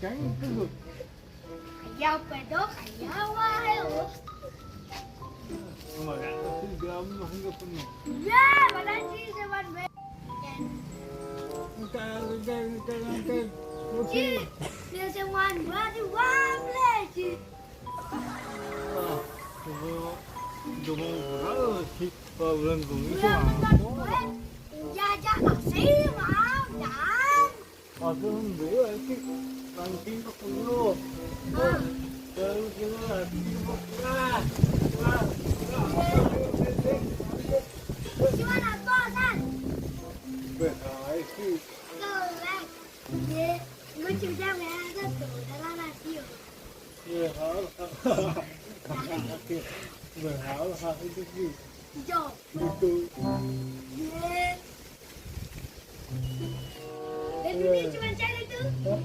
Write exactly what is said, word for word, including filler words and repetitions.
Ayaw, pwede, ayaw, ayaw. Ya, wala si Juan, bro. Juan, bro, Juan, play. Jajak nasi, Bang. Jangan. Aku ambil lagi. Mancing ke dulu. Terus dulu lagi. Wah, wah, wah. Gimana, Bos? Baik. Correct. Ye, gue cerita ya, ada tuh, dalam radio. Iya, hal. Berhal, hal itu sih. Hijau. Itu. Ye. Baby, dia cuma cari tuh. Hah?